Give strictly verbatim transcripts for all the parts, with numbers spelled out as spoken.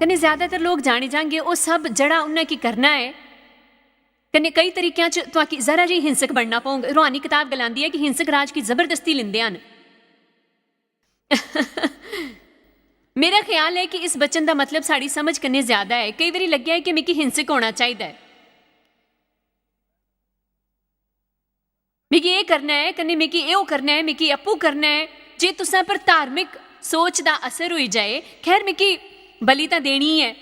कन्नै ज्यादातर लोक जाने जांगे, ओह् सब जेह्ड़ा उन्नै की करना ऐ। कन्नै कई तरीकें च तुआकी जरा जी हिंसक बनना पौंग। रूहानी कताब गलांदी ऐ कि हिंसक राज की जबरदस्ती लिंदे हन। मेरा ख्याल ऐ कि इस वचन दा मतलब साढ़ी समझ कन्नै ज्यादा ऐ। केई बारी लग्गेआ ऐ कि मिगी हिंसक होना चाहिदा ऐ। मिगी एह् करना ऐ, कन्नै मिगी एह् करना ऐ, मिगी आपूं करना ऐ। जे तुसां पर धार्मिक सोच दा असर होई जाए, खैर, मिगी बलि तां देनी ऐ,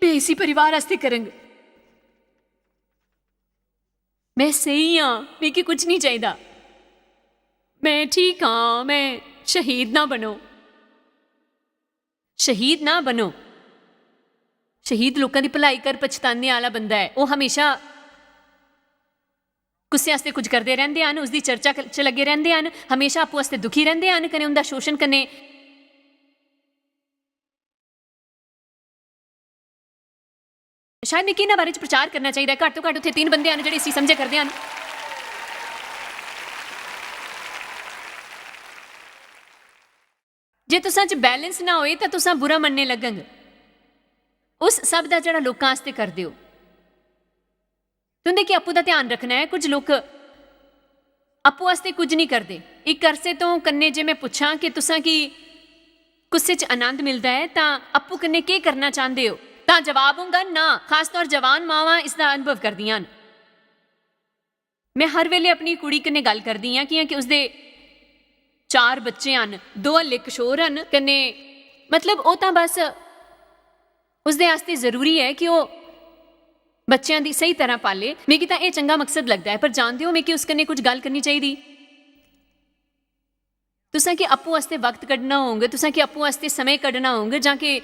में इसी परिवार आस्तै करंग। में स्हेई आं, मिगी कुछ निं चाहिदा। में ठीक आं, में शहीद ना बनो। शहीद ना बनो। शहीद लोकां दी भलाई कर पछताने आह्ला बंदा ऐ। ओह् हमेशा कुसै आस्तै कुछ करदे रैंह्दे हन, उसदी चर्चा च लग्गे रैंह्दे हन, हमेशा आपूं आस्तै दुखी रैंह्दे हन, कन्नै उं'दा शोशन कन्नै। शायद मिगी इन्ना बारे च प्रचार करना चाहिदा ऐ। घट्ट तो घट्ट उत्थै तीन बंदे हन जेह्ड़े इसी समझे करदे हन। जे तुसां च बैलेंस ना होए तां तुसां बुरा मन्नने लगंग उस सब दा जेह्ड़ा लोकां आस्तै करदे ओ। तुं'दे की आपूं दा ध्यान रखना ऐ। कुछ लोक आपूं आस्तै कुछ निं करदे। इक अरसे तो कन्नै जे में पुच्छां कि तुसां की कुसै च आनंद मिलदा ऐ तां आपूं कन्नै केह् करना चांह्दे ओ, तां जवाब होंगा ना। खासतौर जवान मावां इसदा अनुभव करदियां न। में हर बेल्लै अपनी कुड़ी कन्नै गल्ल करदी आं, कि'यां कि उसदे चार बच्चे हन, दो हल्ले कशोर हन, कन्नै, मतलब, ओह् तां बस उसदे आस्तै जरूरी ऐ कि ओह् बच्चेआं दी स्हेई तरह पाले। मिगी तां एह् चंगा मकसद लगदा ऐ, पर जानदे ओ, मिगी उस कन्नै कुछ गल्ल करनी चाहिदी। तुसें कि आपूं आस्तै वक्त कड्ढना होग, तुसें कि आपूं आस्तै समें कड्ढना होग, जां कि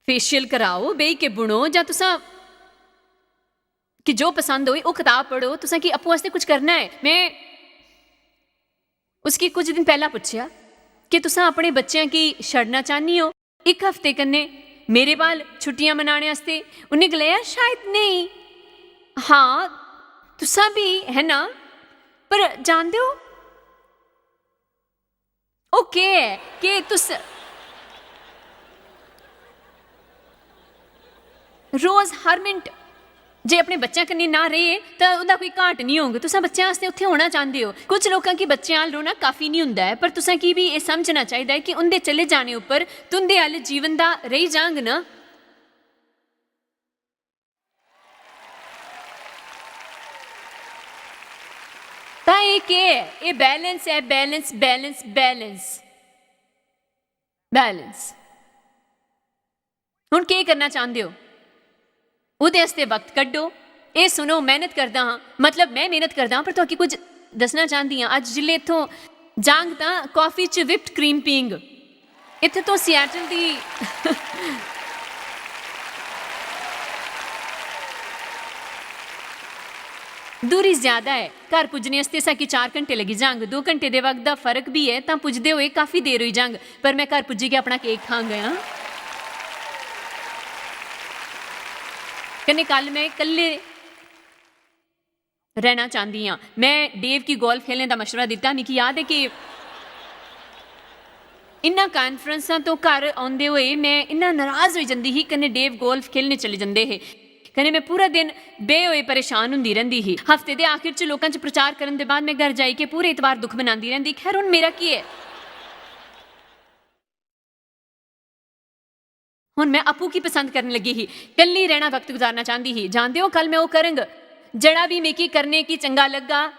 फेशियल कराओ, बेही के बुनो, जां तुसां कि जो पसंद होई ओह् कताब पढ़ो, तुसें कि आपूं आस्तै कुछ करना ऐ। में उसकी कुछ दिन पैह्ला पुच्छेआ कि तुसां अपने बच्चें गी छड्डना चाह्न्नी ओ इक हफ्ते कन्नै मेरे बाल छुट्टियां मनाने आस्तै? उन्नै गलाया, "शायद नेईं।" हां, तुसां बी, है ना? पर जानदे ओ, ओह् केह् ऐ? केह् तुस रोज हर मिंट जे अपने बच्चें कन्नै ना रेह् तां उं'दा कोई घाट निं होग। तुसें बच्चें आस्तै उत्थै होना चांह्दे ओ। कुछ लोकां गी बच्चें आह्ल रौह्ना काफी निं होंदा ऐ, पर तुसें गी बी एह् समझना चाहिदा ऐ कि उं'दे चले जाने उप्पर तुं'दे आह्ल जीवन दा रेही जांग ना। तां एह् केह् ऐ? एह् बैलेंस ऐ, बैलेंस, बैलेंस, बैलेंस, बैलेंस। हुन केह् करना चांह्दे ओ? ओह्दे आस्तै वक्त कड्ढो। एह् सुनो, मेह्नत करदा हां, मतलब, में मेह्नत करदा हां, पर तुआकी कुछ दस्सना चांह्दी आं। अज्ज जिसलै इत्थों जांग तां काफी च whipped cream पींग। इत्थै तो सियाटल दी दूरी ज्यादा ऐ। घर पुज्जने आस्तै साकी चार घंटे लग्गी जांग। दो घंटे दे वक्त दा फर्क बी ऐ, तां पुजदे होए काफी देर होई जांग, पर में घर पुज्जियै अपना केक खांग आं। कन्नै कल में कल्ले रहना चांह्दी आं। में डेव गी गोल्फ खेलने दा मशवरा दित्ता। मिगी याद ऐ कि इन्ना कान्फ्रैंसां तो घर औंदे होए में इन्ना नराज होई जंदी ही, कन्नै डेव गोल्फ खेलने चली जंदे हे। कन्नै में पूरा दिन बेह् होए परेशान होंदी रैंह्दी ही। हफ्ते दे आखिर च लोकां च प्रचार करन दे बाद में घर जाइयै पूरे इतवार दुख मनांदी रैंह्दी। खैर, हुन मेरा केह् ऐ? हुन में आपूं की पसंद करन लगी ही, कल्ली रैह्ना वक्त गुजारना चांह्दी ही। जानदे ओ, कल में ओह् करंग जेह्ड़ा बी मिगी करने की चंगा लग्गा।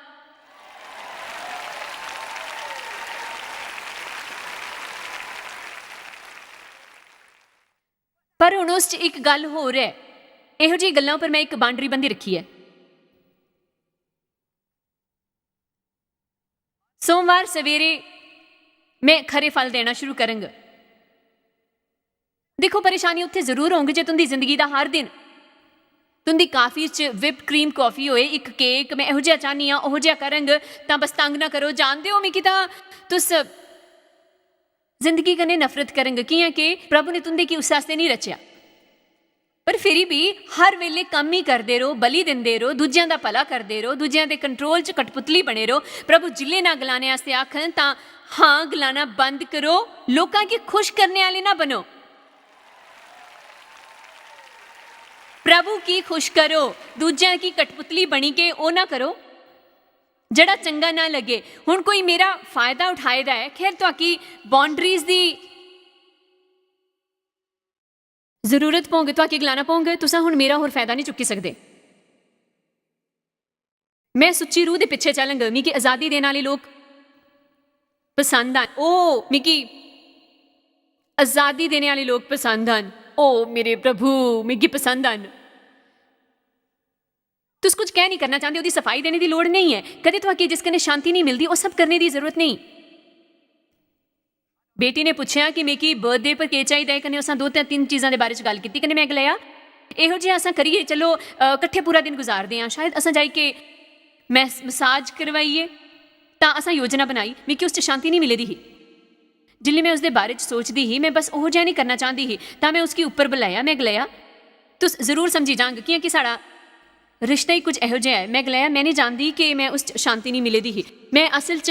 पर हुन उस च इक गल्ल होर ऐ। एहो जेही गल्लां पर में इक बांडरी बंदी रक्खी ऐ। सोमवार सवेरे में खरे फल देना शुरू करंग। दिक्खो, परेशानी उत्थै जरूर होंग जे तुंदी जिंदगी दा हर दिन तुंदी काफी च whipped cream coffee होए, इक केक, में एहो जेहा चाह्न्नी आं, ओहो जेहा करंग, तां बस तंग ना करो। जानदे ओ, मिगी तां तुस जिंदगी कन्नै नफरत करंग, कि'यां के प्रभु ने तुंदे गी उस आस्तै निं रचेआ। पर फिरी बी हर बेल्लै कम्म ही करदे र'वो, बलि दिंदे र'वो, दूजेआं दा भला करदे र'वो, दूजेआं दे कंट्रोल च कठपुतली बने र'वो। प्रभु जिल्लै ना गलाने आस्तै आखन तां हां गलाना बंद करो। लोकां गी खुश करने आह्ले ना बनो। प्रभु गी खुश करो। दूजेआं गी कठपुतली बनी के ओह् ना करो, जेह्ड़ा चंगा ना लग्गे। हुन कोई मेरा फायदा उठाए दा ऐ, खैर, तुआकी बाउंड्रीज दी जरूरत पौंग, तुआकी गलाना पौंग, "तुसां हुन मेरा होर फायदा निं चुक्की सकदे।" में सुच्ची रूह दे पिच्छे चलंग। मिगी अजादी देने आह्ले लोक पसंद हन। ओ, मिगी अजादी देने आह्ले लोक पसंद हन। ओ, मेरे प्रभु, मिगी पसंद हन। तुस कुछ कैंह् निं करना चांह्दे, ओह्दी सफाई देने दी लोड़ नेईं ऐ। कदें तुआकी जिस कन्नै शांति निं मिलदी, ओह् सब करने दी जरूरत नेईं। बेटी ने पुच्छेआ कि मिगी बर्थडे पर केह् चाहिदा ऐ, कन्नै उसां दो ते तिन्न चीजां दे बारे च गल्ल कीती। कन्नै में गलाया, "एहो जेहा असां करियै, चलो, अ, कट्ठे पूरा दिन गुजारदे आं। शायद असां जाई के मैस-, मसाज करवाइए।" तां असां योजना बनाई। मिगी उस च शांति निं मिली दी ही। जिल्लै में उसदे बारे च सोचदी ही, में बस ओहो जेहा निं करना चांह्दी ही। तां में उसगी उप्पर बलाया, में गलाया, "तुस जरूर समझी जांग, कि'यां कि साढ़ा रिश्ता ही कुछ एहो जेहा ऐ।" में गलाया, "में निं जानदी कि में उस च शांति निं मिली दी ही। में असल च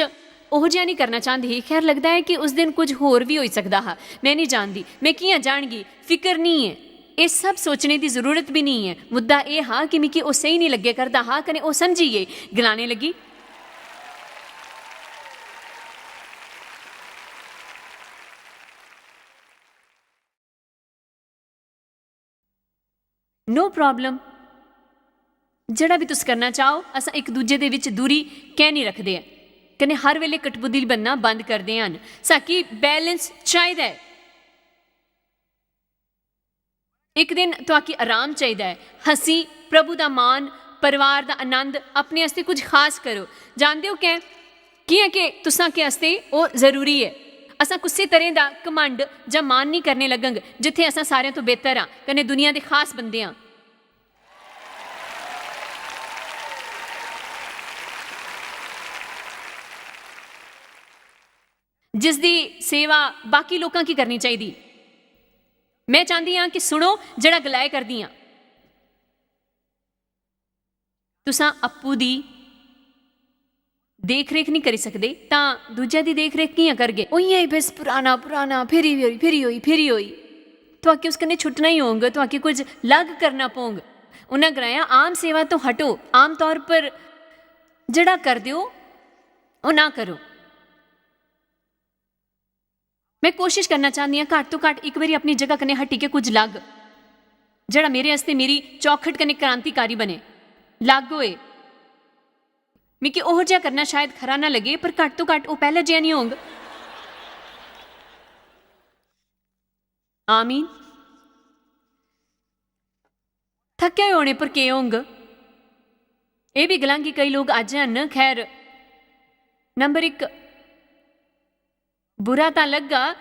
ओहो जेहा निं करना चांह्दी ही। खैर, लगदा ऐ कि उस दिन कुछ होर बी होई सकदा हा। में निं जानदी। में कि'यां जानगी? फिकर निं ऐ। एह् सब सोचने दी जरूरत बी निं ऐ। मुद्दा एह् हा कि मिगी ओह् स्हेई निं लग्गै करदा हा, कन्नै ओह् समझी गेई।" गलाने लगी, "No problem। जेह्ड़ा बी तुस करना चाहो, असां इक दूजे दे बिच दूरी कैंह् निं रखदे ऐ? कन्नै हर वेले कठपुतली बनना बंद करदे हन। साकी बैलेंस चाहिदा ऐ। इक दिन तुआकी आराम चाहिदा ऐ, हंसी, प्रभु दा मान, परिवार दा आनंद, अपने आस्तै कुछ खास करो।" जानदे ओ कैं? कि'यां के तुसां के आस्तै ओह् जरूरी ऐ। असां कुसै तरह दा घमंड जां मान निं करने लगंग, जित्थै असां सारें तो बेहतर आं, कन्नै दुनिया दे खास बंदे आं। जिसदी सेवा बाकी लोकां की करनी चाहिदी। में चांह्दी आं कि सुनो जेह्ड़ा गलाए करदी आं। तुसां अप्पू दी देख-रेख निं करी सकदे, तां दूजे दी देख-रेख कि'यां करगे? उ'यां ही बस पुराना, पुराना, फिरी होई, फिरी होई, फिरी होई। तुआके उस कन्नै छुट्टना ही होंग, तुआके कुछ लग करना पौंग। उन्नै गलाया, "आम सेवा तो हटो।" आम तौर पर जेह्ड़ा करदे ओ, ओह् ना करो। में कोशिश करना चाह्न्नी आं, घट्ट तो घट्ट इक बारी अपनी जगह कन्नै हटी के कुछ लग, जेह्ड़ा मेरे आस्तै मेरी चौखट कन्नै क्रांतिकारी बने, लग होए। मिगी ओहो जेहा करना शायद खरा ना लगे, पर घट्ट तो घट्ट ओह् पैह्ला जेहा निं होंग। आमीन। थक्के होए होने पर केह् होंग? एह् बी गलांगी, केई लोक अज्ज हन। खैर, नंबर इक, बुरा तां लग्गा,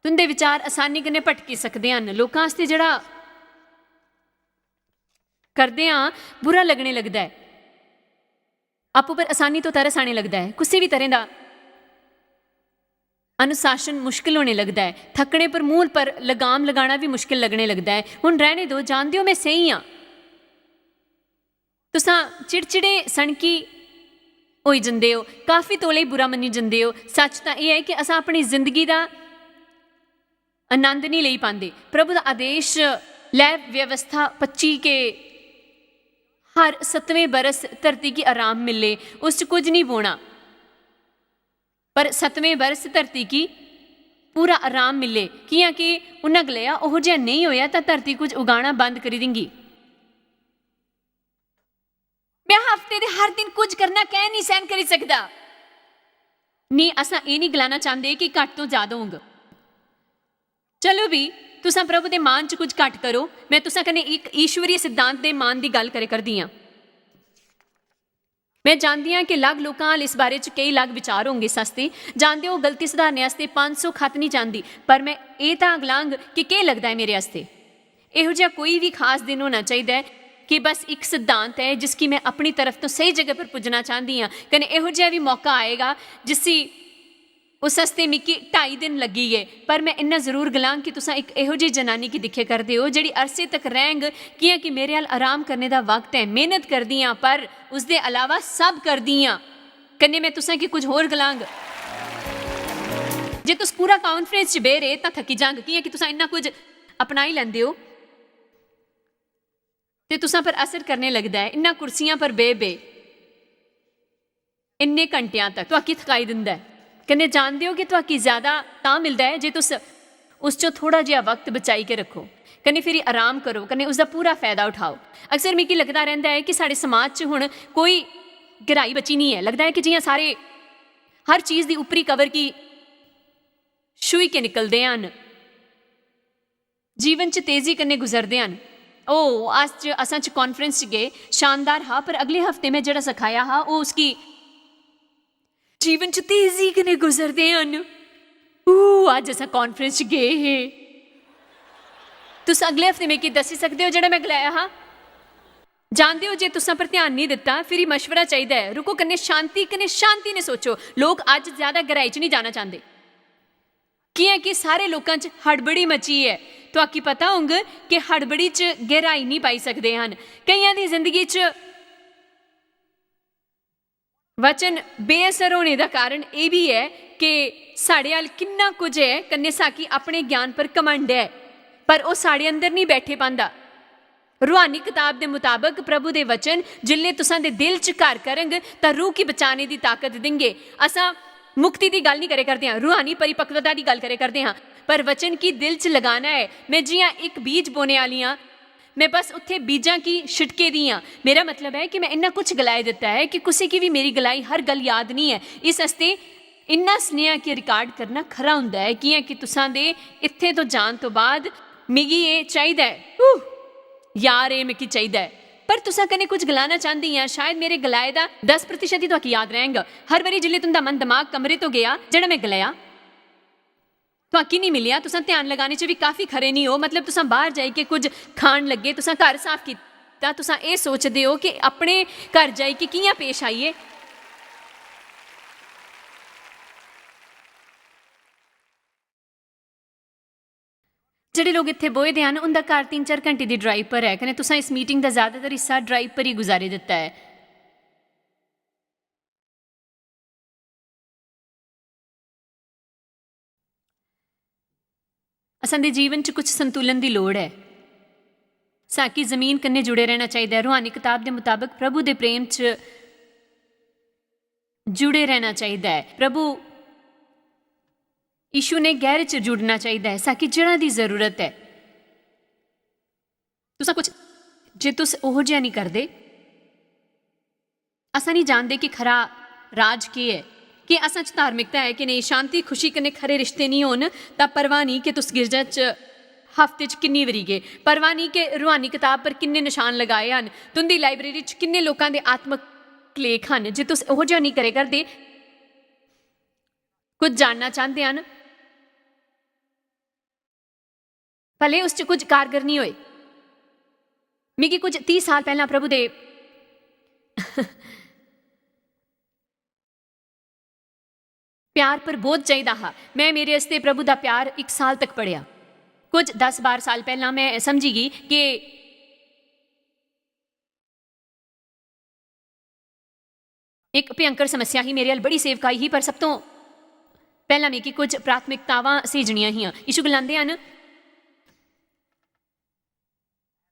तुं'दे विचार असानी कन्नै भटकी सकदे हन। लोकां आस्तै जेह्ड़ा करदे आं, बुरा लग्गने लगदा ऐ। आपूं पर असानी तो तरस आने लगदा ऐ। कुसै बी तरह दा अनुशासन मुश्किल होने लगदा ऐ। थक्कने पर मूल पर लगाम लगाना बी मुश्किल लग्गने लगदा ऐ। हुन रैह्ने दो, जानदे ओ, में सेही आं। तुसां चिड़चिड़े सनकी होई जंदे ओ, काफी तौले बुरा मन्नी जंदे ओ। सच्च तां एह् ऐ कि असां अपनी जिंदगी दा आनंद निं लेई पांदे। प्रभु दा आदेश, लै व्यवस्था पच्ची के हर सतमें बरस धरती गी आराम मिले, उस च कुछ निं बौह्ना। पर सतमें बरस धरती गी पूरा आराम मिले, कि'यां कि उन्नै गलाया, "ओहो जेहा नेईं होया तां धरती कुछ उगाना बंद करी देंगी।" में हफ्ते दे हर दिन कुछ करना कैं निं सैह्न करी सकदा? नेईं, असां एह् निं गलाना चांह्दे कि घट्ट तो ज्यादा होंग। चलो भी, तुसां प्रभु दे मान च कुछ घट्ट करो। में तुसां कन्नै इक ईश्वरीय सिद्धांत दे मान दी गल्ल करे करदी आं। में जानदी आं कि लग लोकां हाल इस बारे च केई लग विचार होंगे इस आस्तै। जानदे ओ, गलती सुधारने आस्तै पंज सौ खत निं चांह्दी, पर में एह् तां गलांग कि केह् लगदा ऐ मेरे आस्तै। एहो जेहा कोई बी खास दिन होना चाहिदा ऐ कि बस इक सिद्धांत ऐ जिसगी में अपनी तरफ तो स्हेई जगह पर पुज्जना चांह्दी आं, कन्नै एहो जेहा बी मौका आएगा जिसी उस आस्तै मिगी ढाई दिन लग्गी गे, पर में इन्ना जरूर गलांग कि तुसां इक एहो जेही जनानी गी दिक्खे करदे ओ जेह्ड़ी अरसे तक रैंह्ग, कि'यां कि मेरे अल आराम करने दा वक्त ऐ। मेहनत करदी आं, पर उसदे अलावा सब करदी आं। कन्नै में तुसां गी कुछ होर गलांग। जे तुस पूरा कांफ्रेंस च बेही रेह् तां थक्की जांग, कि'यां कि तुसां इन्ना कुछ अपनाई लैंदे ओ ते तुसां पर असर करने लगदा ऐ। इन्ना कुर्सियां पर बेही बेही इन्ने घंटेआं तक तुआकी थकाई दिंदा ऐ। कन्नै जानदे ओ कि तुआकी ज्यादा तां मिलदा ऐ जे तुस उस चों थोड़ा जेहा वक्त बचाई के रक्खो, कन्नै फिरी आराम करो, कन्नै उसदा पूरा फायदा उठाओ। अक्सर मिगी लगदा रैंह्दा ऐ कि साढ़े समाज च हुन कोई गैहराई बची निं ऐ। लगदा ऐ कि जि'यां सारे हर चीज दी उप्परी कवर गी छूही के निकलदे हन। जीवन च तेजी कन्नै गुजरदे हन। ओ, अस च, असां च कांफ्रेंस च गे, शानदार हा, पर अगले हफ्ते में जेह्ड़ा सखाया हा, ओह् उसगी जीवन च तेजी कन्नै गुजरदे हन। ऊ, अज्ज असां कांफ्रेंस च गे हे। तुस अगले हफ्ते मिगी दस्सी सकदे ओ जेह्ड़ा में गलाया हा? जानदे ओ, जे तुसां पर ध्यान नेईं दित्ता, फिरी मशवरा चाहिदा ऐ। रुको, कन्नै शांति, कन्नै शांति ने सोचो। लोक अज्ज ज्यादा गैहराई च नेईं जाना चांह्दे, कि'यां कि सारे लोकां च हड़बड़ी मची ऐ। तुआकी पता होंग कि हड़बड़ी च गैहराई नेईं पाई सकदे हन। केइयां दी जिंदगी च वचन बेअसर होने दा कारण एह् बी ऐ कि साढ़े अल किन्ना कुछ ऐ, कन्नै साकी अपने ज्ञान पर घमंड ऐ, पर ओह् साढ़े अंदर नेईं बैठे पांदा। रूहानी कताब दे मताबक प्रभु दे वचन जिसलै तुसां दे दिल च घर करंग, तां रूह गी बचाने दी ताकत देंगे। असां मुक्ति दी गल्ल नेईं करे करदे आं, रूहानी परिपक्वता दी गल्ल करे करदे आं, पर वचन गी दिल च लगाना ऐ। में जि'यां इक बीज बोने आह्ली आं, में बस उत्थै बीजां गी छिड़के दी आं। मेरा मतलब ऐ कि में इन्ना कुछ गलाई दित्ता ऐ कि कुसै गी बी मेरी गलाई हर गल्ल याद नेईं ऐ। इस आस्तै इन्ना सनेहा कि रिकार्ड करना खरा होंदा ऐ, कि'यां कि तुसां दे इत्थै तो जान तो बाद मिगी एह् चाहिदा ऐ। हू! यार, एह् मिगी चाहिदा ऐ। पर तुसां कन्नै कुछ गलाना चांह्दी आं, शायद मेरे गलाए दा दस प्रतिशत ही तुआकी याद रैंह्ग। हर बारी जिसलै तुं'दा मन दमाग कमरे तो गेआ, जेह्ड़ा में गलाया, तुआकी निं मिलेआ, तुसां ध्यान लगाने च बी काफी खरे निं ओ, मतलब तुसां बाह्र जाइयै कुछ खान लग्गे, तुसां घर साफ कीता, तुसां एह् सोचदे ओ कि अपने घर जाइयै कि'यां पेश आइए। जेह्ड़े लोक इत्थै बोहे दे हन, उं'दा घर तिन्न चार घैंटे दी ड्राइव पर ऐ, कन्नै तुसां इस मीटिंग दा जैदातर हिस्सा ड्राइव पर ही गुजारी दित्ता ऐ। असां दे जीवन च कुछ संतुलन दी लोड़ ऐ। साकी जमीन कन्नै जुड़े रैह्ना चाहिदा ऐ। रूहानी कताब दे मताबक प्रभु दे प्रेम च जुड़े रैह्ना चाहिदा ऐ। प्रभु यीशु ने गैह्र च जुड़ना चाहिदा ऐ। साकी जड़ा दी जरूरत ऐ। तुसां कुछ, जे तुस ओहो जेहा नेईं करदे, असां नेईं जानदे कि खरा राज केह् ऐ, कि असां च धार्मिकता ऐ कि नेईं। शांति, खुशी कन्नै खरे रिश्ते नेईं होन, तां परवाह नेईं कि तुस गिरजा च हफ्ते च किन्नी बारी गे, परवाह नेईं कि रूहानी कताब पर किन्ने नशान लगाए हन, तुं'दी लाइब्रेरी च किन्ने लोकां दे आत्मक लेख हन। जे तुस ओहो जेहा नेईं करे करदे, कुछ जानना चांह्दे हन, भले उस च कुछ कारगर निं होए। मिगी कुछ तीह् साल पैह्लां प्रभु दे प्यार पर बोध चाहिदा हा। में मेरे आस्तै प्रभु दा प्यार इक साल तक पढ़ेआ। कुछ दस बारां साल पैह्लां में समझी गेई कि इक भयंकर समस्या ही, मेरे अल बड़ी सेवकाई ही, पर सब तों पैह्लां मिगी कुछ प्राथमिकतावां सहेजनियां हियां। यीशु गलांदे हन,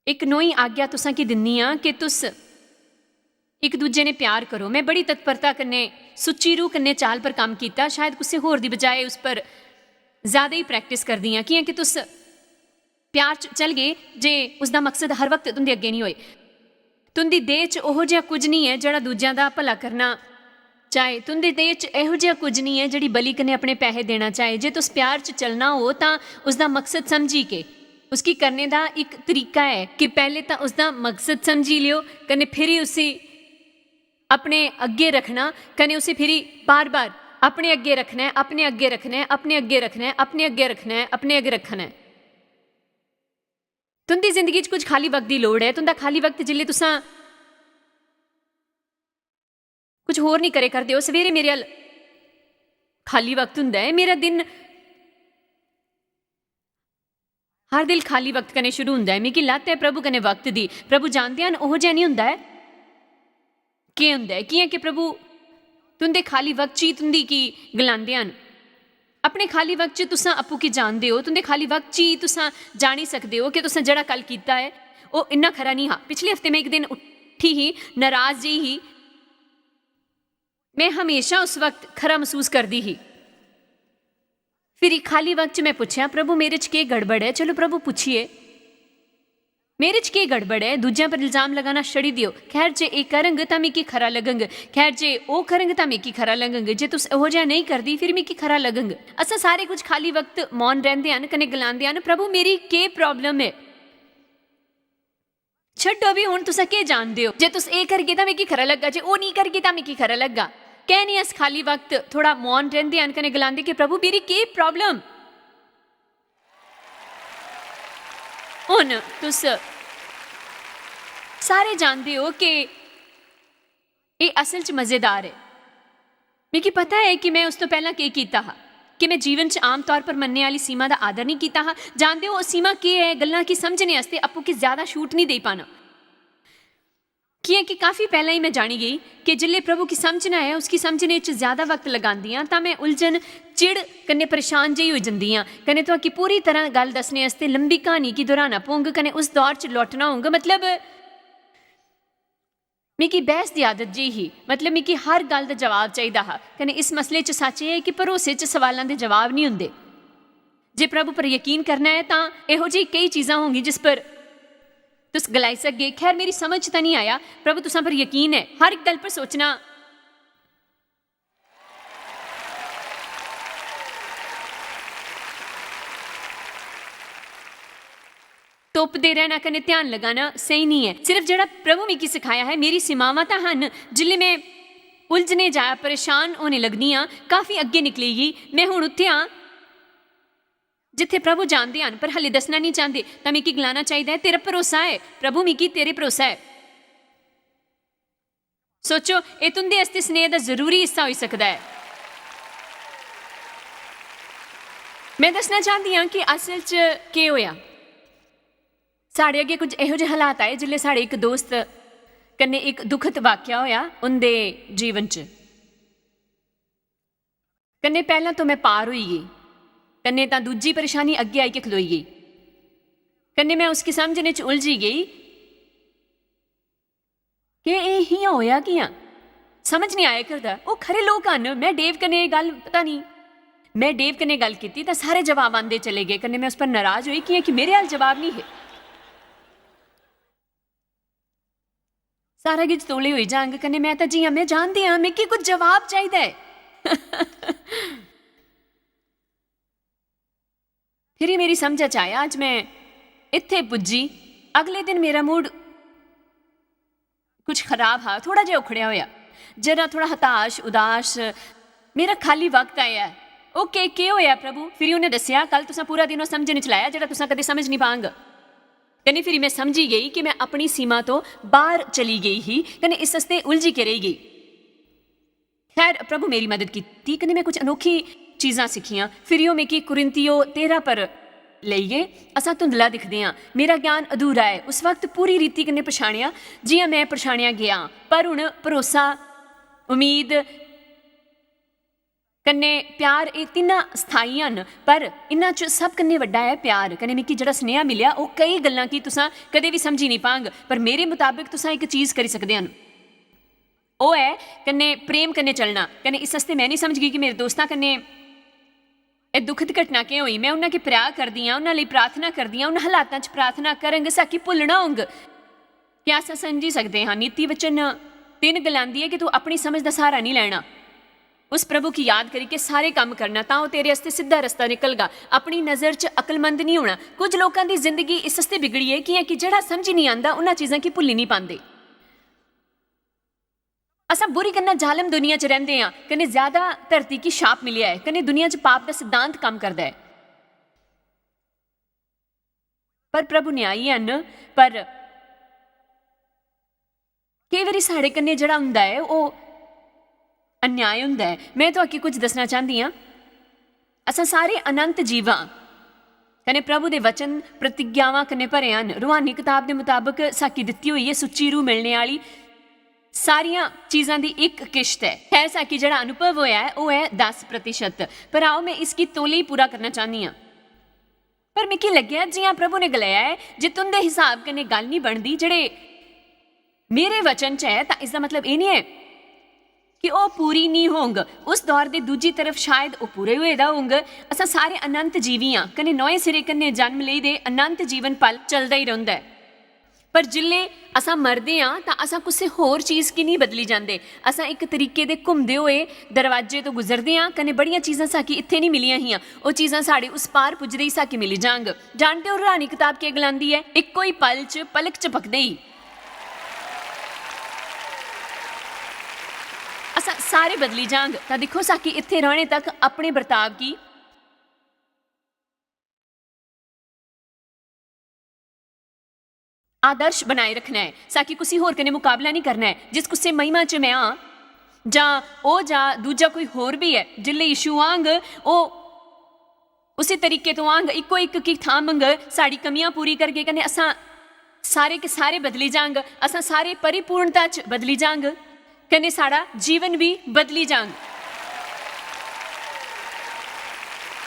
"इक नोई आज्ञा तुसां गी दिन्नी आं कि तुस इक दूजे ने प्यार करो।" में बड़ी तत्परता कन्नै, सुच्ची रूह कन्नै चाल पर कम्म कीता। शायद कुसै होर दी बजाए उस पर ज्यादा ही प्रैक्टिस करदी आं, कि'यां कि तुस प्यार च चलगे जे उसदा मकसद हर वक्त तुं'दे अग्गें निं होए। तुं'दी देह च ओहो जेहा कुछ निं ऐ जेह्ड़ा दूजेआं दा भला करना चाहे। तुं'दी देह च एहो जेहा कुछ निं ऐ जेह्ड़ी बलि कन्नै अपने पैहे देना चाहे। जे तुस प्यार च चलना हो तां उसदा मकसद समझी के उसगी करने दा इक तरीका ऐ कि पैह्ले तां उसदा मकसद समझी लेओ, कन्नै फिरी उसी अपने अग्गें रखना, कन्नै उसी फिरी बार-बार अपने अग्गें रखना ऐ, अपने अग्गें रखना ऐ, अपने अग्गें रखना ऐ, अपने अग्गें रखना ऐ, अपने अग्गें रखना ऐ। तुं'दी जिंदगी च कुछ खाली वक्त दी लोड़ ऐ। तुं'दा खाली वक्त जिसलै तुसां कुछ होर निं करे करदे ओ, सवेरे मेरे अल खाली वक्त होंदा ऐ। मेरा दिन हर दिल खाली वक्त कन्नै शुरू होंदा ऐ। मिगी लत्त ऐ प्रभु कन्नै वक्त दी। प्रभु जानदे हन ओहो जेहा निं होंदा ऐ। केह् होंदा ऐ? कि'यां कि प्रभु तुं'दे खाली वक्त च ही तुं'दी की गलांदे हन। अपने खाली वक्त च तुसां आपूं की जानदे ओ, तुंदे खाली वक्त च ही तुसां जानी सकदे ओ कि तुसां जेह्ड़ा कल कीता ऐ, ओह् इन्ना खरा निं हा। पिछले हफ्ते में इक दिन उठी ही, नाराज जेही ही। में हमेशा उस वक्त खरा मसूस करदी ही। फिर इक खाली वक्त च में पुच्छेआ, "प्रभु, मेरे च केह् गड़बड़ ऐ?" चलो, प्रभु, पुच्छिए। मेरे च केह् गड़बड़ ऐ? दूजें पर इल्जाम लगाना छड़ी देओ। खैर, जे एह् करंग तां मिगी खरा लगंग, खैर, जे ओह् करंग तां मिगी खरा लगंग, जे तुस ओहो जेहा नेईं करदी, फिर मिगी खरा लगंग। असां सारे कुछ खाली वक्त मौन रैंह्दे हन कन्नै गलांदे हन, "प्रभु, मेरी केह् problem ऐ?" छड्डो भी, हुन तुस केह् जानदे ओ? जे तुस एह् करगे तां मिगी खरा लग्गा, जे ओह् नेईं करगे तां मिगी खरा लग्गा। कैं निं अस खाली वक्त थोह्ड़ा मौन रैंह्दे हन कन्नै गलांदे कि, "प्रभु, मेरी केह् problem?" हुन तुस सारे जानदे ओ कि एह् असल च मजेदार ऐ। मिगी पता ऐ कि में उस तो पैह्लां केह् कीता हा, कि में जीवन च आम तौर पर मन्नने आह्ली सीमा दा आदर निं कीता हा। जानदे ओ, ओह् सीमा केह् ऐ? गल्लां गी समझने आस्तै आपूं गी ज्यादा छूट निं देई पाना। कि'यां कि काफी पैह्लां ही में जानी गेई कि जिसलै प्रभु गी समझना ऐ, उसगी समझने च ज्यादा वक्त लगांदी आं, तां में उलझन, चिड़ कन्नै परेशान जेही होई जंदी आं। कन्नै तुआकी पूरी तरह गल्ल दस्सने आस्तै लंबी क्हानी गी दोहराना पौंग, कन्नै उस दौर च लौटना होंग। मतलब, मिगी बैह्स दी आदत जेही ही। मतलब, मिगी हर गल्ल दा जवाब चाहिदा हा। कन्नै इस मसले च सच्च एह् ऐ कि भरोसे च सवालां दे जवाब निं होंदे। जे प्रभु पर यकीन करना ऐ, तां एहो जेही केई चीजां होंगी जिस पर तुस गलाई सकगे, "खैर, मेरी समझ च तां निं आया।" प्रभु तुसां पर यकीन ऐ, हर इक गल्ल पर सोचना। तोपदे रैह्ना कन्नै ध्यान लगाना स्हेई निं ऐ। सिर्फ जेह्ड़ा प्रभु मिगी सखाया ऐ, मेरी सीमावां तां हन। जिसलै में उलझने जां परेशान होने लगदी आं, काफी अग्गें निकली गेई, में हुन उत्थै आं जित्थै प्रभु जानदे हन, पर हल्ले दस्सना निं चांह्दे, तां मिगी गलाना चाहिदा ऐ, "तेरा भरोसा ऐ प्रभु, मिगी तेरे भरोसा ऐ।" सोचो, एह् तुं'दे आस्तै स्नेह दा जरूरी हिस्सा होई सकदा ऐ। में दस्सना चांह्दी आं कि असल च केह् होआ। साढ़े अग्गें कुछ एहो जेह् हालात आए, जिसलै साढ़े इक दोस्त कन्नै इक दुखद वाक्या होआ उं'दे जीवन च। कन्नै पैह्लां तो में पार होई गेई, कन्नै तां दूजी परेशानी अग्गें आइयै खलोई गेई। कन्नै में उसगी समझने च उलझी गेई कि एह् इ'यां होआ कि'यां? समझ निं आया करदा। ओह् खरे लोक हन, में डेव कन्नै एह् गल्ल, पता निं, में डेव कन्नै गल्ल कीती तां सारे जवाब आंदे चले गे। कन्नै में उस पर नाराज होई, कि'यां कि मेरे अल्ल जवाब निं हे। सारा किश तौले होई जांग, कन्नै में तां जि'यां में जानदी आं, मिगी कुछ जवाब चाहिदा ऐ। फिरी मेरी समझा च आया, अज्ज में इत्थै पुज्जी। अगले दिन मेरा मूड कुछ खराब हा, थोह्ड़ा जेहा उखड़ेआ होआ, जरा थोह्ड़ा हताश, उदास। मेरा खाल्ली वक्त आया ऐ। "ओह् केह्, केह् होआ प्रभु?" फिरी उ'नें दस्सेआ, "कल तुसें पूरा दिन ओह् समझने च लाया जेह्ड़ा तुसें कदें समझ निं पांग।" कन्नै फिरी में समझी गेई कि में अपनी सीमा तो बाह्र चली गेई ही, कन्नै इस आस्तै उलझी के रेही गेई। खैर, प्रभु मेरी मदद कीती, कन्नै में कुछ अनोखी चीजां सिक्खियां। फिरी ओह् मिगी कुरिन्थियो तेरां पर लेई गे। असां धुंधला दिखदे आं। मेरा ज्ञान अधूरा ऐ। उस वक्त पूरी रीति कन्नै पछानेआ, जि'यां में पछानेआ गेआ। पर हुन भरोसा, उम्मीद कन्नै प्यार, एह् तिन्ना स्थाई हन, पर इन्ना च सब कन्नै बड्डा ऐ प्यार। कन्नै मिगी जेह्ड़ा सनेहा मिलेआ, ओह् केई गल्लां कि तुसां कदें बी समझी निं पांग, पर मेरे मताबक तुसां इक चीज करी सकदे हन। ओह् ऐ कन्नै प्रेम कन्नै चलना। कन्नै इस आस्तै में निं समझगी कि मेरे दोस्तां कन्नै एह् दुखद घटना केह् होई। में उन्ना गी प्यार करदी आं, उन्ना लेई प्रार्थना करदी आं, उन्ना हालातां च प्रार्थना करंग, साकी भुल्लना होंग। क्या अस समझी सकदे हां? नीति वचन तिन्न गलांदी ऐ कि तू अपनी समझ दा सहारा निं लैना। उस प्रभु की याद करी के सारे कम्म करना, तां ओह् तेरे आस्तै सिद्धा रस्ता निकलगा। अपनी नजर च अकलमंद निं होना। कुछ लोकां दी जिंदगी इस आस्तै बिगड़ी ऐ, कि'यां कि जेह्ड़ा समझी निं आंदा, उन्ना चीजां गी भुल्ली निं पांदे। असां बुरी कन्नै जालम दुनिया च रैंह्दे आं, कन्नै ज्यादा धरती गी शाप मिलेआ ऐ, कन्नै दुनिया च पाप दा सिद्धांत कम्म करदा ऐ। पर प्रभु न्यायी हन, पर केई बारी साढ़े कन्नै जेह्ड़ा होंदा ऐ, ओह् अन्याय होंदा ऐ। में तुआकी कुछ दस्सना चांह्दी आं। असां सारे अनंत जीव आं, कन्नै प्रभु दे वचन प्रतिज्ञावां कन्नै भरे हन। रूहानी कताब दे मताबक साकी दित्ती होई ऐ सुच्ची रूह मिलने आह्ली सारियां चीजां दी इक किश्त ऐ। खैर, साकी जेह्ड़ा अनुभव होया ऐ, ओह् ऐ दस प्रतिशत। पर आओ, मैं इसगी तौले ही पूरा करना चाहनी आं। पर मिगी लग्गेआ, जि'यां प्रभु ने गलाया ऐ, जे तुं'दे हिसाब कन्नै गल्ल निं बनदी, जेह्ड़े मेरे वचन च ऐ, तां इसदा मतलब एह् निं ऐ कि ओह् पूरी निं होंग। उस दौर दे दूजी तरफ शायद ओह् पूरे होए दा होंग। असां सारे अनंत जीवी आं, कन्नै नोए सिरे कन्नै जन्म लेई दे अनंत जीवन पल चलदा ही रौंह्दा ऐ। पर जिल्लै असां मरदे आं, तां असां कुसै होर चीज गी निं बदली जांदे। असां इक तरीके दे घुमदे होए दरवाजे तो गुजरदे आं, कन्नै बड़ियां चीजां साकी इत्थै निं मिलियां हियां, ओह् चीजां साढ़े उस पार पुजदे ही साकी मिली जांग। जानदे ओ, रहानी कताब केह् गलांदी ऐ? इक्को ही पल च, पलक झपकदे ही असां सारे बदली जांग। तां दिक्खो, साकी इत्थै रौह्ने तक अपने बर्ताव गी आदर्श बनाए रखना ऐ, साकी कुसी होर कन्नै मुकाबला निं करना ऐ। जिस कुसै महिमा च मैं आं, जां ओह् जां दूजा कोई होर बी ऐ, जिल्लै यीशु आंग, ओह् उसी तरीके तो आंग, इक्को इक गी थामंग, साढ़ी कमियां पूरी करगे, कन्नै असां सारे के सारे बदली जांग, असां सारे परिपूर्णता च बदली जांग। कन्नै साढ़ा जीवन भी बदली जांग।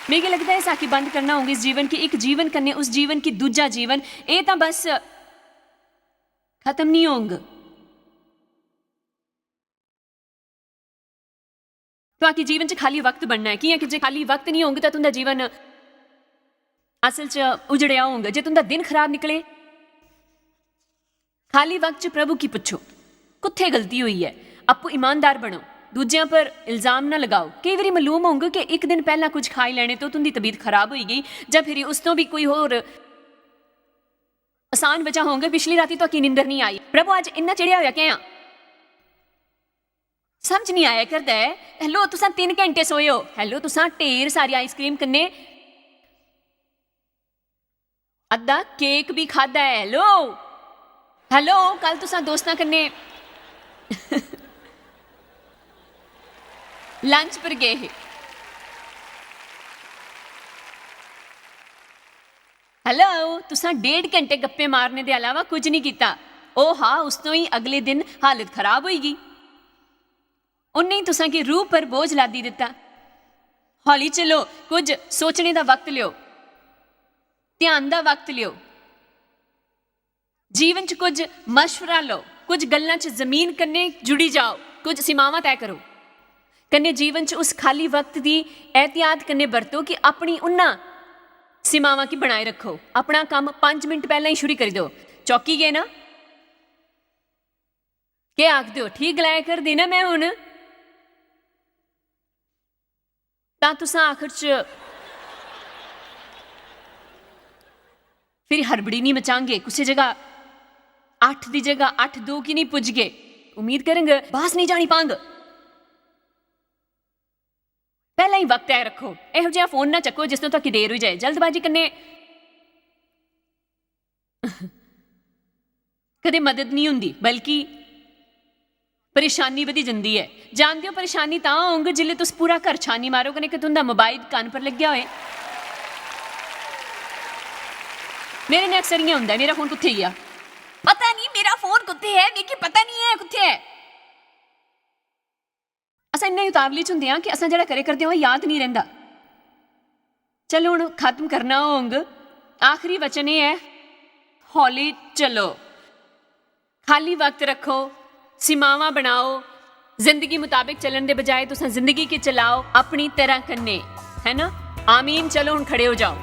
मिगी लगदा ऐ, साकी बंद करना होंग इस जीवन की इक जीवन कन्नै उस जीवन की दूजा जीवन, एह् तां बस खत्म निं होंग। तुआकी जीवन च खाली वक्त बनना ऐ, कि'यां कि जे खाली वक्त निं होंग, तां तुं'दा जीवन असल च उजड़ेआ होंग। जे तुं'दा दिन खराब निकले, खाली वक्त च प्रभु गी पुच्छो, कुत्थै गलती होई ऐ? आपूं ईमानदार बनो, दूजेआं पर इल्जाम ना लगाओ। केई बारी मालूम होंग कि इक दिन पैह्लां कुछ खाई लैने तो तुं'दी तबीयत खराब होई गेई, जां फिर उस तो भी कोई होर आसान वजह होंग, पिछली रातीं तुआकी निंदर निं आई। प्रभु, अज्ज इन्ना चिड़ेआ होया कैं आं? समझ निं आया करदा ऐ। हेलो, तुसां तिन्न घैंटे सोए ओ। हेलो, तुसां ढेर सारी आइसक्रीम कन्नै अद्धा केक बी खाद्धा ऐ। हेलो, हेलो, कल तुसां दोस्तां कन्नै लंच पर गे हे। हेलो, तुसां डेढ़ घैंटे गप्पें मारने दे अलावा कुछ निं कीता। ओह् हा, उस तो ही अगले दिन हालत खराब होई गेई। उन्नै तुसां गी रूह पर बोझ लादी दित्ता। हौली चलो, कुछ सोचने दा वक्त लेओ, ध्यान दा वक्त लेओ। जीवन च कुछ मशवरा लो, कुछ गल्लां च जमीन कन्नै जुड़ी जाओ, कुछ सीमावां तय करो। कन्नै जीवन च उस खाली वक्त दी एहतियात कन्नै बरतो कि अपनी उन्ना सीमावां गी बनाए रखो। अपना कम्म पंज मिंट पैह्लें ही शुरू करी दो। चौकी गे ना? केह् आखदे ओ? ठीक गलाया करदी ना में हुन? तां तुसां आखर च फिर हड़बड़ी निं मचांगे, कुसै जगह अट्ठ दी जगह अट्ठ दो की निं पुजगे। उम्मीद करंग बस निं जानी पांग। पैह्लें ही वक्त तय रक्खो। एहो जेहा फोन ना चक्को जिस तो तुआकी देर होई जाए। जल्दबाजी कन्नै कदें मदद निं होंदी, बल्कि परेशानी बधी जंदी ऐ। जानदे ओ, परेशानी तां होंग जिसलै तुस पूरा घर छानी मारो कन्नै कि तुं'दा मोबाइल कन्न पर लग्गेआ होए। मेरे नै अक्सर इ'यां होंदा ऐ, "मेरा फोन कुत्थै गेआ? पता निं मेरा फोन कुत्थै ऐ, मिगी पता निं ऐ कुत्थै ऐ।" असां इन्ने उतावली च होंदे आं कि असां जेह्ड़ा करे करदे आं, ओह् याद निं रैंह्दा। चलो, हुन खत्म करना होंग। आखरी वचन एह् ऐ, हौली चलो, खाली वक्त रक्खो, सीमावां बनाओ। जिंदगी मुताबिक चलन दे बजाय तुसां जिंदगी गी चलाओ अपनी तरह कन्नै, है ना? आमीन। चलो, हुन खड़े हो जाओ।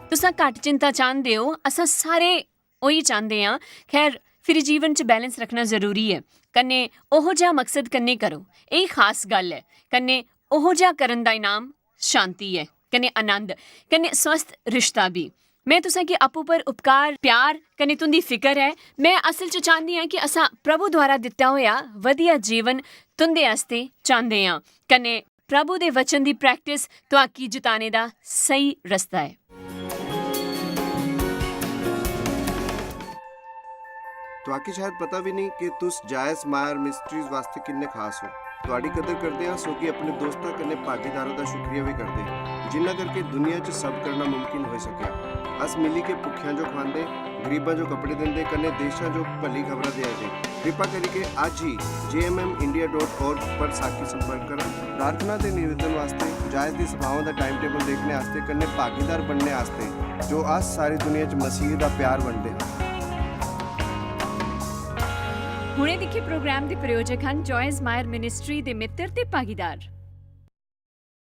तुसां घट्ट चिंता चांह्दे ओ, असां सारे ओही चांह्दे आं। खैर, फिर जीवन च बैलेंस रक्खना जरूरी ऐ। कन्नै ओहो जेहा मकसद कन्नै करो, एही खास गल्ल ऐ। कन्नै ओहो जेहा करन दा इनाम शांति ऐ, कन्नै आनंद, कन्नै स्वस्थ रिश्ता बी। में तुसें गी आपूं पर उपकार, प्यार कन्नै तुं'दी फिकर ऐ। में असल च चांह्दी आं कि असां प्रभु द्वारा दित्ता होआ बधिया जीवन तुं'दे आस्तै चांह्दे आं। कन्नै प्रभु दे वचन दी प्रैक्टिस तुआकी जताने दा स्हेई रस्ता ऐ। तुआकी शायद पता भी नहीं कि तुस जायस मायर मिस्ट्रीज वास्ते किन्ने खास हो। तुआडी कदर करदे आं, सो कि अपने दोस्तां कन्नै भागीदारां दा शुक्रिया भी करदे आं। जिन्ना करके दुनिया च सब करना मुमकिन होई सकेआ। अस मिली के भुक्खेआं जो खवांदे, गरीबां जो कपड़े दिंदे, कन्नै देशां जो भली खबरां देआ दे। कृपा करियै अज्ज ही J M M India dot org पर साखी संपर्क करा। प्रार्थना ते निवेदन वास्ते, जायज दी सभाओं दा टाइम टेबल देखने आस्तै, कन्नै भागीदार बनने आस्तै, जो अस सारी दुनिया च मसीह दा प्यार बंडदे हां। हुणे दिक्खे प्रोग्राम दे प्रायोजक हन जॉयज मायर मिनिस्ट्री दे मित्र ते भागीदार।